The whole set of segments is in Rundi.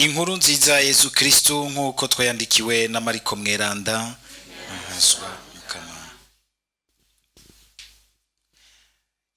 Inkuru nziza ya Yezu Kristu nk'uko twayandikiwe na Mariko Mweranda. Ahazwa Mukama.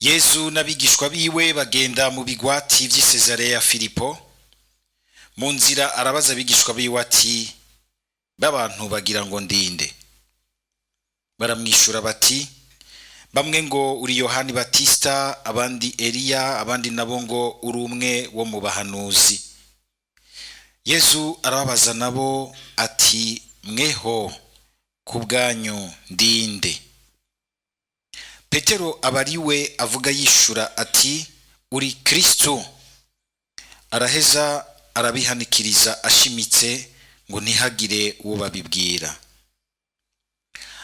Yezu n'abigishwa biwe bagenda mu bigwati vy'i Sezareya ya Filipo. Mu nzira arabaza abigishwa biwe ati: "B'abantu bagira ngo ndinde?" Baramwishura bati: "Bamwe ngo uri Yohani Batista, abandi Eliya, abandi nabo ngo uri umwe wo mu bahanuzi." Yezu arababaza nabo ati: "Mweho ku bwanyu ndinde?" Petero aba ari we avuga yishura ati: "Uri Kristo." Araheza arabihanikiriza ashimitse ngo ntihagire uwo babibwira.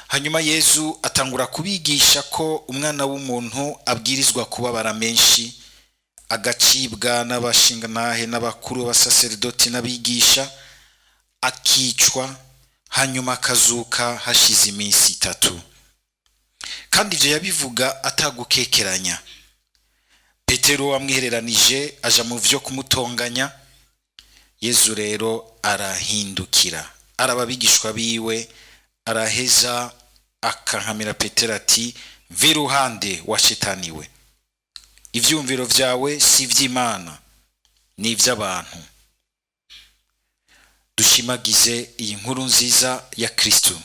Hanyuma Yezu atangura kubigisha ko umwana w'umuntu abwirizwa kubabara menshi, agacibwa n'abashingantahe n'abakuru b'abasaseridoti n'abigisha, akicwa, hanyuma akazuka hashize iminsi itatu. Kandi ibyo yabivuga atagukekeranya. Petero amwihereranije aja mu vyo kumutonganya. Yezu rero arahindukira, araba abigishwa biwe, araheza akankamira Petero ati: "Va iruhande wa shetani we, ivyumviro vyawe si ivy'Imana, ni ivy'abantu." Dushimagize iyi nkuru nziza ya Kristo.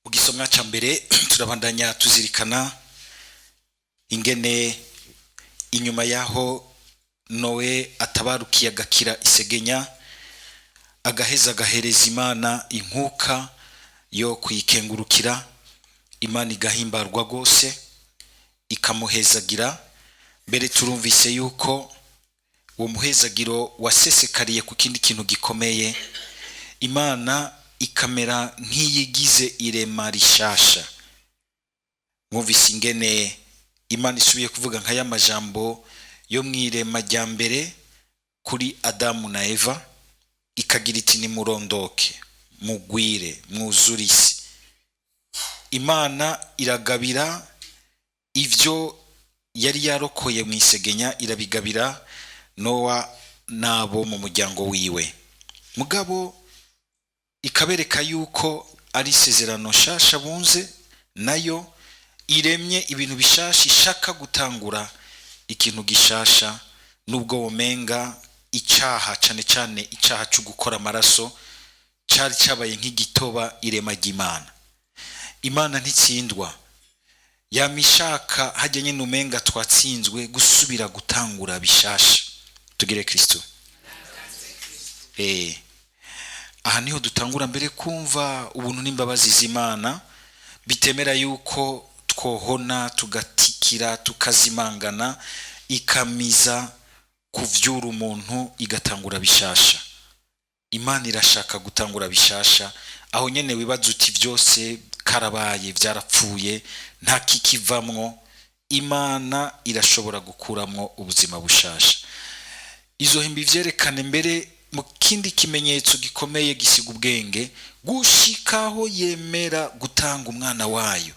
Mu gisomwa ca mbere turabandanya tuzirikana ingene inyuma yaho Nowe atabarukiye agakira isegenya, agaheza agahereza Imana inkuka yo kuyikengurukira, Imana igahimbarwa rwose ikamuhezagira. Mbere turumvise yuko uwo muhezagiro wasesekariye ku kindi kintu gikomeye, Imana ikamera nk'iyigize irema rishasha. Mwumvise ingene Imana isubiye kuvuga nka ya majambo yo mu irema rya mbere kuri Adamu na Eva, ikagira iti: "Nimurondoke, mugwire, mwuzure isi." Imana iragabira ivyo yari yarokoye mu isegenya, irabigabira Nowa n'abo mu muryango wiwe. Mugabo ikabereka yuko ari isezerano nshasha bunze nayo, iremye ibintu bishasha, ishaka gutangura ikintu gishasha, nubwo womenga icaha, cane cane icaha cyo gukora amaraso, cari cabaye nk'igitoba irema ry'Imana. Imana ntitsindwa, yamishaka hajya nyine umenga twatsinzwe gusubira gutangura bishasha. Tugire Kristo. Aha niho dutangura mbere kumva ubuntu n'imbabazi z'Imana, bitemera yuko twohona tugatikira tukazimangana, ikamiza kuvyura umuntu igatangura bishasha. Imana irashaka gutangura bishasha. Aho nyene wibaza uti byose karabaye, byarapfuye, nta kikivamwo, Imana irashobora gukuramwo ubuzima bushasha. Izo himbi vyerekane mbere mu kindi kimenyetso gikomeye gisiga ubwenge, gushikaho yemera gutanga umwana wayo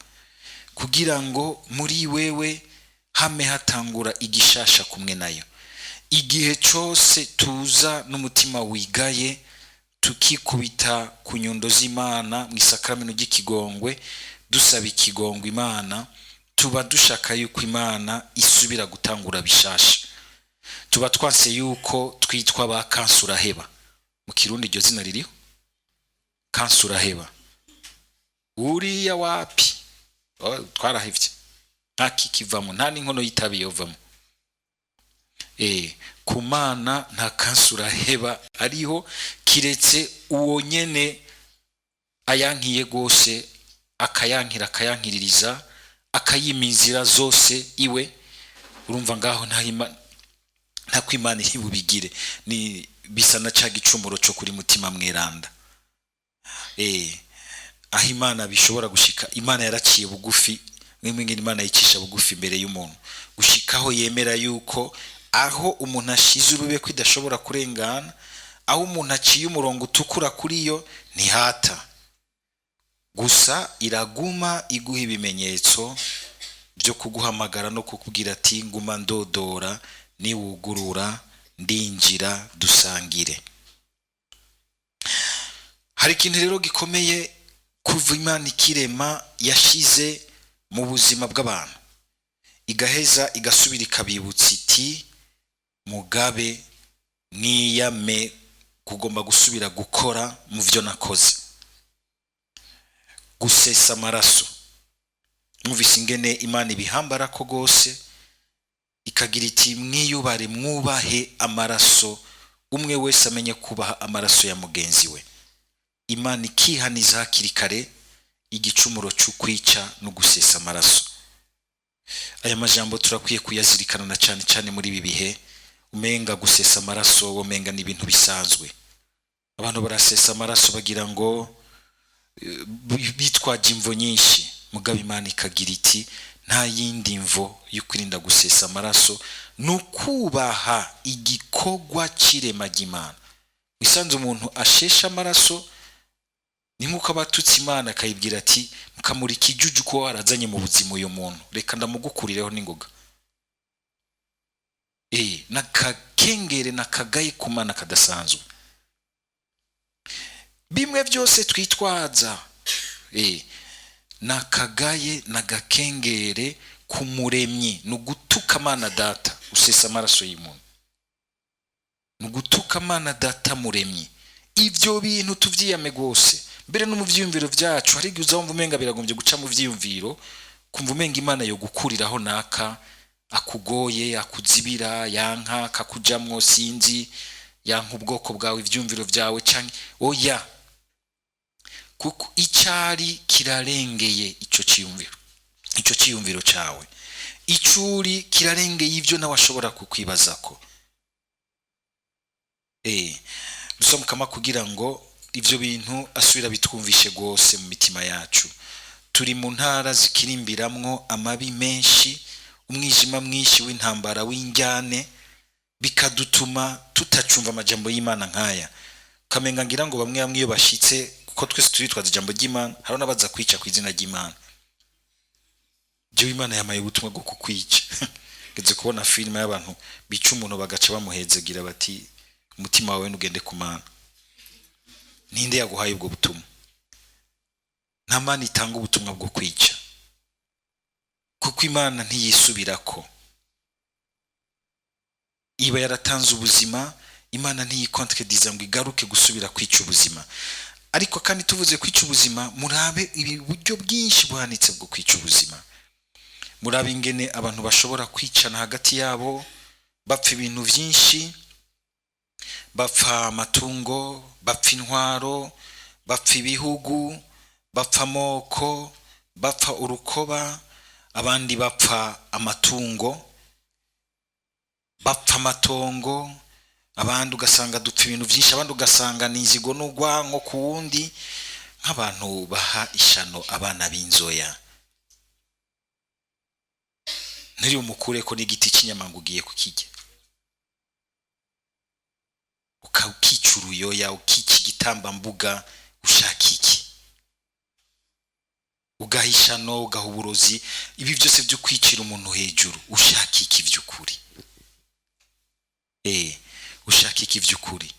kugira ngo muri wewe hame hatangura igishasha kumwe nayo. Igihe cose tuza n'umutima wigaye, tukikubita ku nyundo z'Imana mu isakramento ry'ikigongwe, dusaba ikigongwe Imana, tuba dushaka yuko Imana isubira gutangura bishasha. Tuba twanse yuko twitwa ba kansuraheba. Mu Kirundi iryo zina ririho, kansuraheba. Uriya wapi, twarahevye, nta kikivamo, nta n'inkono y'itabi yovamo. Ku Mana nta kansuraheba ariho, kiretse uwo nyene ayankiye gose, akayankira, akayankiririza, akayima inzira zose iwe. Urumva ngaho nta kwimana iri bubigire, ni bisa na ca gicumuro co kuri Mutima Mweranda. Aho Imana bishobora gushika, Imana yaraciye bugufi, mwimwe ngene Imana yicisha bugufi imbere y'umuntu, gushikaho yemera yuko aho umuntu ashize urube ko idashobora kurengana, aho umuntu aciye umurongo utukura kuri yo ntihata. Gusa iraguma iguha ibimenyetso byo kuguhamagara no kukubwira ati nguma ndodora, niwugurura ndinjira dusangire. Hari ikintu rero gikomeye kuva Imana ikirema yashize mu buzima bw'abantu, igaheza igasubira ikabibutsa iti mugabe mwiyame kugomba gusubira gukora mu byo nakoze, gusesa amaraso. Mwumvise ingene Imana ibihambara ko rwose, ikagira iti mwiyubare, mwubahe amaraso, umwe wese amenye kubaha amaraso ya mugenzi we. Imana ikihaniza hakiri kare igicumuro cy'ukwica no gusesa amaraso. Aya majambo turakwiye kuyazirikana na cyane cyane muri ibi bihe umenga gusesa amaraso womenga ni ibintu bisanzwe. Abantu barasesa amaraso bagira ngo bitwaje imvo nyinshi, mugabo Imana ikagira iti nta yindi mvo yo kwirinda gusesa amaraso ni ukubaha igikorwa cy'irema ry'Imana. Wisanze umuntu ashesha amaraso ni nk'uko abatutsi Imana akayibwira ati mukamurika ijuju ko warazanye mu buzima uyu muntu, reka ndamugukurireho n'ingoga. Nakakengere nakagaye ku Mana kadasanzwe. Bimwe byose twitwaza nakagaye nagakengere ku muremyi, ni ugutuka Mana data usesa amaraso y'umuntu, ni ugutuka Mana data muremyi. Ibyo bintu tuvyiyame rwose, mbere no mu vyiyumviro vyacu. Hari igihe uzumva umenga biragombye guca mu vyiyumviro, kumva umenga Imana yo gukuriraho naka akugoye, akuzibira, yanka akakujamwo, sinzi, yanka ubwoko bwawe, ivyumviro vyawe, canke oya, kuko icyari kirarengeye ico ciyumviro, ico ciyumviro cawe, icuri kirarengeye ivyo nawe ashobora kukwibazako. Dusaba kugira ngo ivyo bintu asubira bitwumvishe rwose mu mitima yacu. Turi mu ntara zikirimbiramwo amabi menshi, umwijima mwinshi w'intambara, w'injyane, bikadutuma tutacumva amajambo y'Imana nk'aya. Kamenga ngira ngo bamwe bamwe iyo bashitse, kuko twese turitwaza ijambo ry'Imana, hari n'abaza kwica ku izina ry'Imana. Jewe Imana yamaye ubutumwa bwo kukwica. Ngeze kubona filime y'abantu bica umuntu bagaca bamuhezegira bati umutima wawe nugende ku Mana. Ninde yaguhaye ubwo butumwa? Nta Mana itanga ubutumwa bwo kwica, kuko Imana ntiyisubirako. Iba yaratanze ubuzima, Imana ntiyikontrediza ngo igaruke gusubira kwica ubuzima. Ariko kandi tuvuze kwica ubuzima, murabe ibi buryo bwinshi buhanitse bwo kwica ubuzima. Murabe ingene abantu bashobora kwicana hagati yabo, bapfa ibintu byinshi, bapfa amatungo, bapfa intwaro, bapfa ibihugu, bapfa amoko, bapfa urukoba, abandi bapfa amatungo, bapfa amatongo, abandi ugasanga dupfa ibintu byinshi, abandi ugasanga ni inzigo n'urwanko ku wundi, nk'abantu baha ishano abana b'inzoya. Ntiri umukure ko n'igiti cy'inyama ngo ugiye kukirya, ukica uruyoya, ukica igitambambuga, ushaka iki? Ugaha ishano, ugaha uburozi, ibi byose byo kwicira umuntu hejuru, ushaka iki by'ukuri? Ushaka iki by'ukuri?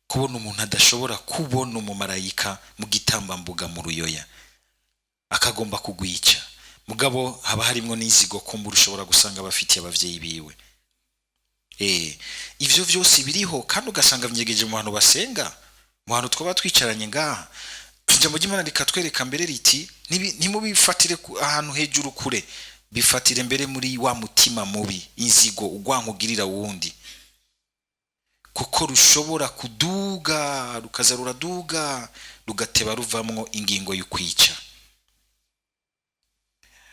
Kubona umuntu adashobora kubona umumarayika mu gitambambuga mu ruyoya akagomba kugwica, mugabo haba harimwo n'inzigo kumbura ushobora gusanga bafitiye abavyeyi biwe. Ivyo vyose biriho, kandi ugasanga vyenyegeje mu bantu basenga, mu bantu twaba twicaranye ngaha. Ijambo ry'Imana rikatwereka mbere riti ntimubifatire ahantu hejuru kure, bifatire mbere muri wa mutima mubi, inzigo, urwanko ugirira wundi, kuko rushobora kuduga, rukaza ruraduga, rugateba ruvamwo ingingo y'ukwica.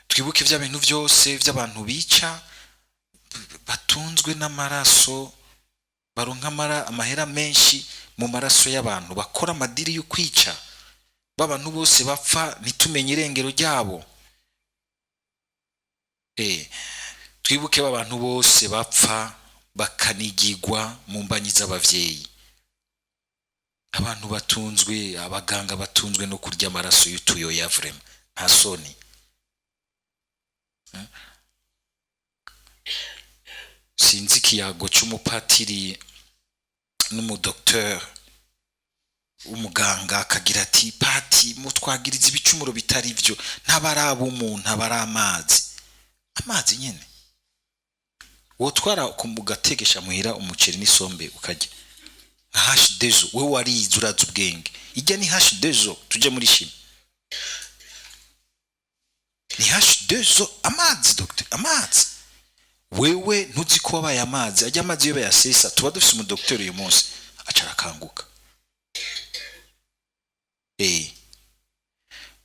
Twibuke vya bintu vyose vy'abantu bica, batunzwe n'amaraso, baronka amahera menshi mu maraso y'abantu, bakora amadiri yo kwica b'abantu bose bapfa ntitumenye irengero ryabo. Twibuke b'abantu bose bapfa bakanigigwa mu mbanyi z'abavyeyi, abantu batunzwe, abaganga batunzwe no kurya amaraso y'utuyoya, vraiment nta soni. Sinzi ikiyago c'umupatiri n'umudokiteri, umuganga akagira ati: "Pati, mutwagiriza ibicumuro bitari byo, ntabaraba umuntu, aba ari amazi, amazi nyene wotwara ugatekesha muhira umuceri n'isombe ukarya nka H2O. Wewe warize, urazi ubwenge, ijya ni H2O. Tuje muri chimie, ni H2O, amazi docteur, amazi. Wewe ntuzi ko wabaye amazi? Ajya amazi iyo bayasesa. Tuba dufise umudokiteri uyu munsi aca arakanguka.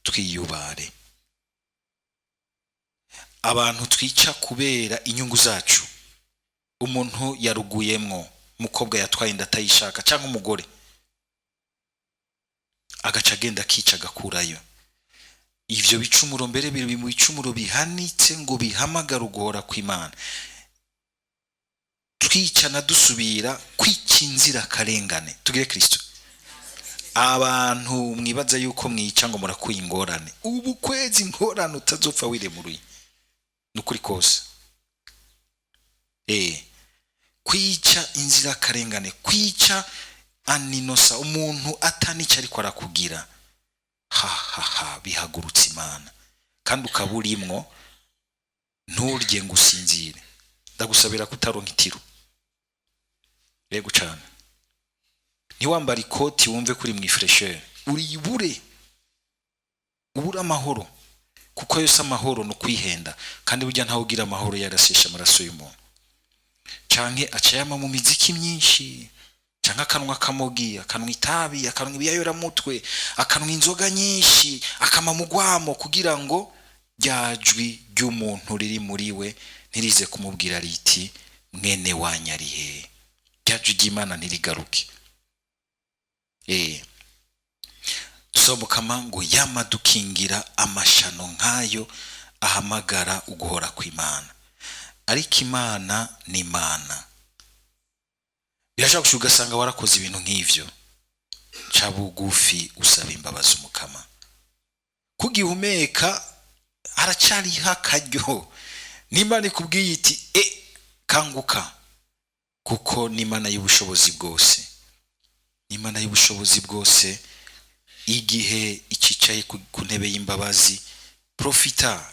Twiyubare abantu twica kubera inyungu zacu. Umuntu yaruguyemwo, umukobwa yatwaye inda atayishaka cyangwa umugore, agaca agenda akica agakurayo. Ivyo bicumuro mbere biri mu bicumuro bihanitse ngo bihamagara uguhora kw'Imana. Twicana dusubira kwica inzirakarengane. Tugire Kristo. Abantu mwibaza yuko mwica ngo murakuye ingorane, ubu kwezi ingorane utazopfa wiremuruye, nukuri kose. Kwica inzirakarengane, kwica aninosa, umuntu atanica ariko arakugira ha ha ha, bihagurutse Imana, kandi ukaba urimwo, nturye ngo usinzire. Ndagusabira kutaronka itiro. Yego cane. Ntiwambare ikoti wumve kuri mu ifraîcheur, uribure, ubure amahoro, kuko yose amahoro ni ukwihenda. Kandi burya ntawe ugira amahoro yarasesha amaraso y'umuntu, canke aca yama mu miziki myinshi, canke akanwa akamogi, akanwa itabi, akanwa ibiyayoramutwe, akanwa inzoga nyinshi, akama mu gwamo, kugira ngo rya jwi ry'umuntu riri muri we ntirize kumubwira riti: "Mwene wanyu ari hehe?" Rya jwi ry'Imana ntirigaruke. Dusaba ngo yama dukingira amashano nk'ayo ahamagara uguhora kw'Imana. Ariko Imana ni Imana. Birashobora gushika ugasanga warakoze ibintu nk'ivyo. Ca bugufi, usaba imbabazi Umukama. Kugihumeka haracariho akaryo. N'Imana ikubwiye iti: "E, kanguka," kuko n'Imana y'ubushobozi bwose, n'Imana y'ubushobozi bwose igihe icicaye ku ntebe y'imbabazi. Profita,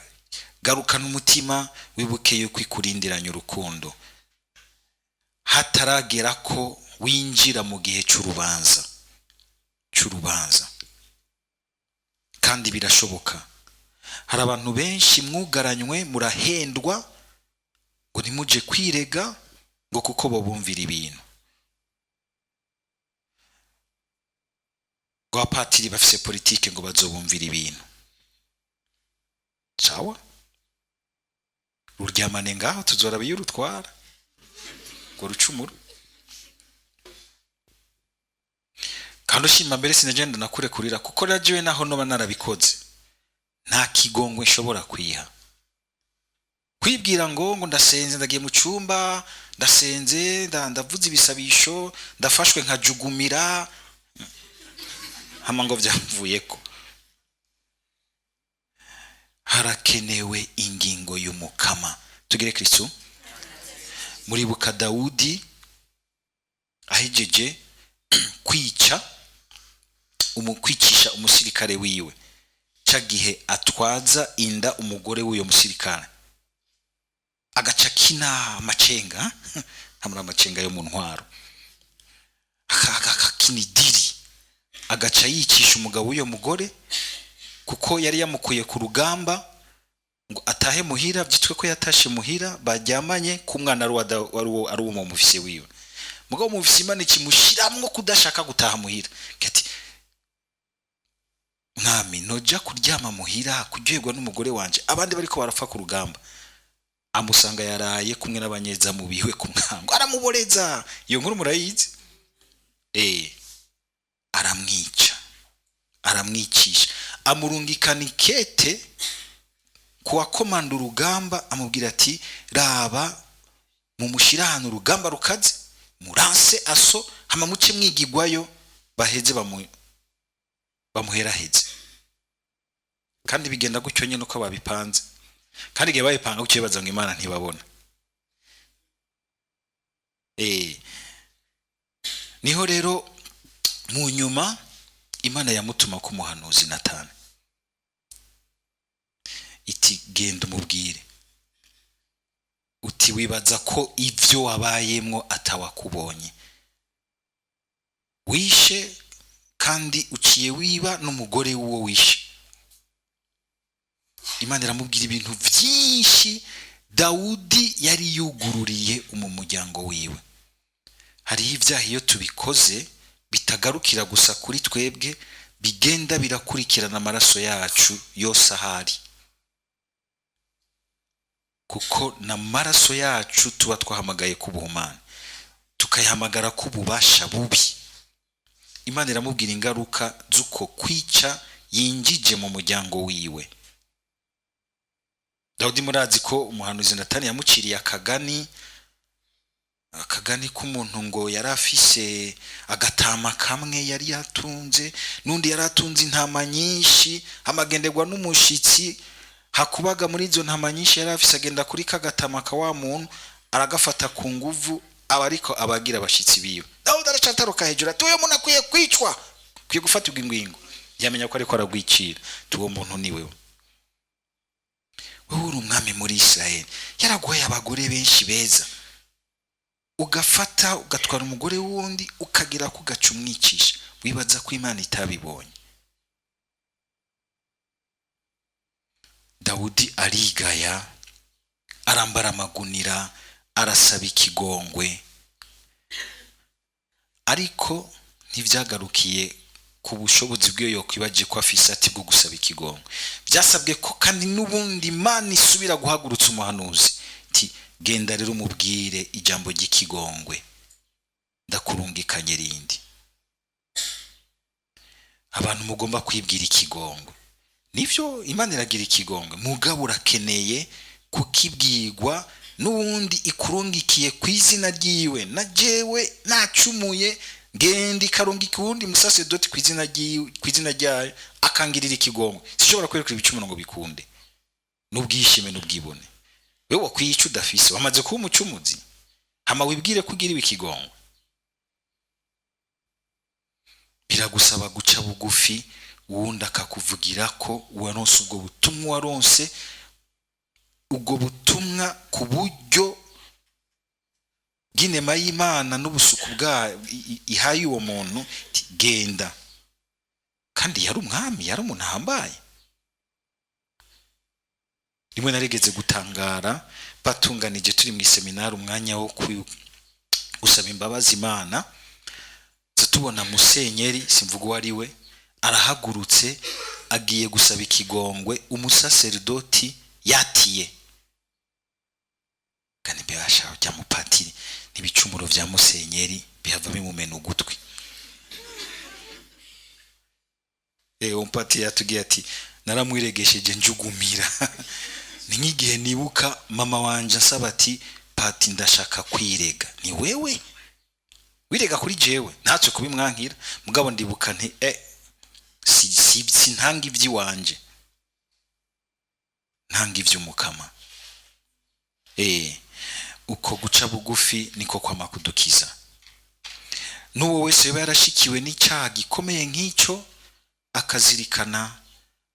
garukana umutima, wibuke yuko ikurindiranye urukundo, hataragera ko winjira mu gihe cy'urubanza, cy'urubanza. Kandi birashoboka, hari abantu benshi mwugaranywe, murahendwa ngo ntimuje kwirega, ngo kuko bobumvira ibintu, ngo abapatiri bafise politike, ngo bazobumvira ibintu. Sawa, ruryamane ngaho, tuzoraba iyo urutwara ngo rucumuro. Kandi ushima mbere sinagenda nakurekurira, kuko rajewe naho noba narabikoze, nta kigongwe nshobora kwiha. Kwibwira ngo ndasenze, ndagiye mu cyumba, ndasenze, ndavuze ibisabisho, ndafashwe nkajugumira hama ngo byamvuyeko. Harakenewe ingingo y'Umukama. Tugire Kristo. Muribuka Dawudi ahejeje kwica kwicisha umusirikare wiwe, ca gihe atwaza inda umugore w'uyo musirikare, agaca kina amacenga hamwe, amacenga yo mu ntwaro, akakina idiri, agaca yicisha umugabo w'uyo mugore, kuko yari yamukuye ku rugamba ngo atahe muhira, byitwe ko yatashe muhira baryamanye, ku mwana ari uwo mufise wiwe. Mugabo mufise Imana ikimushiramwo kudashaka gutaha muhira, ati: "Mwami, noja kuryama muhira kuryoherwa n'umugore wanje, abandi bariko barapfa ku rugamba?" Amusanga yaraye kumwe n'abanyezamu biwe ku mwango, aramuboreza. Iyo nkuru murayizi. Aramwica, aramwicisha, amurungikana ikete kuwakomanda urugamba, amubwira ati: "Raba mumushyire ahantu urugamba rukaze, muranse aso, hama muce mwigigwayo, baheze bamuheraheze." Kandi bigenda gutyo nyine uko babipanze. Kandi igihe bayipanga gutyo bibaza ngo Imana ntibabona. Niho rero mu nyuma Imana yamutuma ku muhanuzi Natani, iti: "Genda umubwire uti wibaza ko ibyo wabayemwo atawakubonye, wishe kandi uciye wiba n'umugore w'uwo wishe." Imana iramubwira ibintu byinshi Dawudi yari yugururiye mu muryango wiwe. Hariho ibyaha iyo tubikoze bitagarukira gusa kuri twebwe, bigenda birakurikirana amaraso yacu yose ahari, kuko n'amaraso yacu tuba twahamagaye k'ubuhumane, tukayahamagara k'ububasha bubi. Imana iramubwira ingaruka z'uko kwica yinjije mu muryango wiwe. Dawudi, murazi ko umuhanuzi Natani yamuciriye akagani, akagani k'umuntu ngo yari afise agatama kamwe yari yatunze, n'undi yari atunze intama nyinshi. Amagenderwa n'umushitsi hakubaga muri izo ntama nyinshi yari afise, agenda kuri kagatama ka wa muntu, aragafata ku nguvu, aba ariko abagira abashitsi biwe. Dawudi aracataruka hejuru ati: "Uyu muntu akwiye kwicwa, akwiye gufatirwa ingwingo." Yamenya ko ariko aragwicira. Uwo muntu ni wewe. Wewe uri umwami muri Israel, yaraguhaye abagore benshi beza, ugafata ugatwara umugore w'undi, ukagera ko ugaca umwicisha. Wibaza ko Imana itabibonye? Dawudi arigaya, arambara amagunira, arasaba ikigongwe. Ariko ntibyagarukiye ku bushobozi bw'iyo yokwibagiye ko afise ati bwo gusaba ikigongwe. Byasabwe ko kandi n'ubundi Imana isubira guhagurutsa umuhanuzi iti: "Genda rero umubwire ijambo ry'ikigongwe, ndakurungikanye rindi." Abantu mugomba kwibwira ikigongwe. Nivyo, Imana iragira ikigongwe, mugabo urakeneye kukibwirwa n'uwundi ikurungikiye ku izina ryiwe. Na jewe nacumuye, ngenda ikarungika uwundi musasedoti ku izina ryiwe, ku izina ryayo, akangirira ikigongwe. Sinshobora kwerekana ibicumuro ngo bikunde n'ubwishime n'ubwibone. Wewe wakwiye ico udafise, wamaze kuba umucumuzi, hama wibwire ko ugiriwe ikigongwe. Biragusaba guca bugufi, uwundi akakuvugira ko waronse ubwo butumwa, waronse ubwo butumwa ku buryo bw'inema y'Imana n'ubusuku bwa ihaye uwo muntu, iti: "Genda." Kandi yari umwami, yari umuntu ahambaye. Rimwe narigeze gutangara, batunganije turi mu iseminari umwanya wo gusaba imbabazi Imana, tuza tubona musenyeri, simvuga uwo ari we, arahagurutse agiye gusaba ikigongwe umusaseridoti yatiye. Kandi mbasha rya mupatiri n'ibicumuro vya musenyeri bihava bimumena ugutwi. Umupatiri yatubwiye ati: "Naramwiregesheje njugumira." Ni nk'igihe nibuka mama wanje asaba ati: "Pati, ndashaka kwirega." Ni wewe wirega kuri jewe, ntatwe kubimwankira, mugabo ndibuka nti si ntanga iby'iwanje, ntanga iby'umukama. Uko guca bugufi niko kwama kudukiza. N'uwo wese yaba yarashikiwe n'icyaha gikomeye nk'icyo, akazirikana,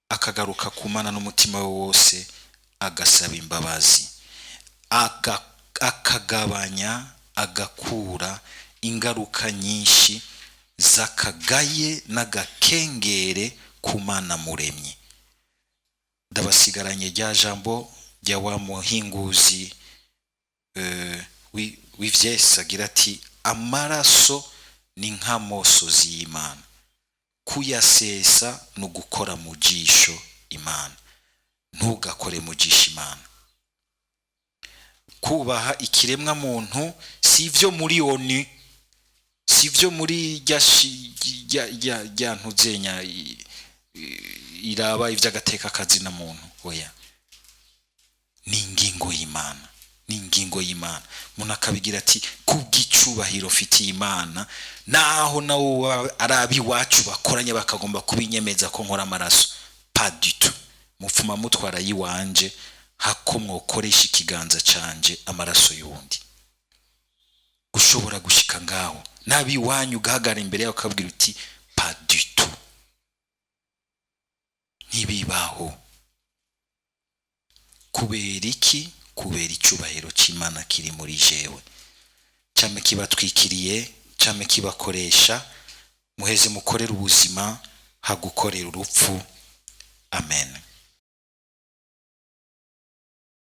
akagaruka ku Mana n'umutima we wose, agasaba imbabazi, akagabanya, agakura ingaruka nyinshi z'akagaye n'agakengere ku Mana muremye. Ndabasigaranye rya jambo rya wa muhinguzi w'ivyese agira ati: "Amaraso ni nk'amosozi y'Imana, kuyasesa ni ugukora mu jisho Imana." Ntugakore mu jisho Imana. Kubaha ikiremwa muntu si ivyo muri ONU, si ivyo muri rya ntuzenya iraba ivy'agateka kazina muntu. Oya, ni ingingo y'Imana, ni ingingo y'Imana. Umuntu akabigira ati: "Kubw'icubahiro mfitiye Imana, naho nawo ari ab'iwacu bakoranye bakagomba kubinyemeza ko nkora amaraso, pas du tout, mupfuma mutwara yiwanje." Hako mwokoresha ikiganza canje amaraso y'uwundi. Ushobora gushika ngaho nabi iwanyu, ugahagarara imbere yawe ukabwira uti: "Pas du tout, ntibibaho." Kubera iki? Kubera icyubahiro cy'Imana kiri muri jewe. Cyame kibatwikiriye, cyame kibakoresha. Muheze mukorera ubuzima hagukorera urupfu. Amen.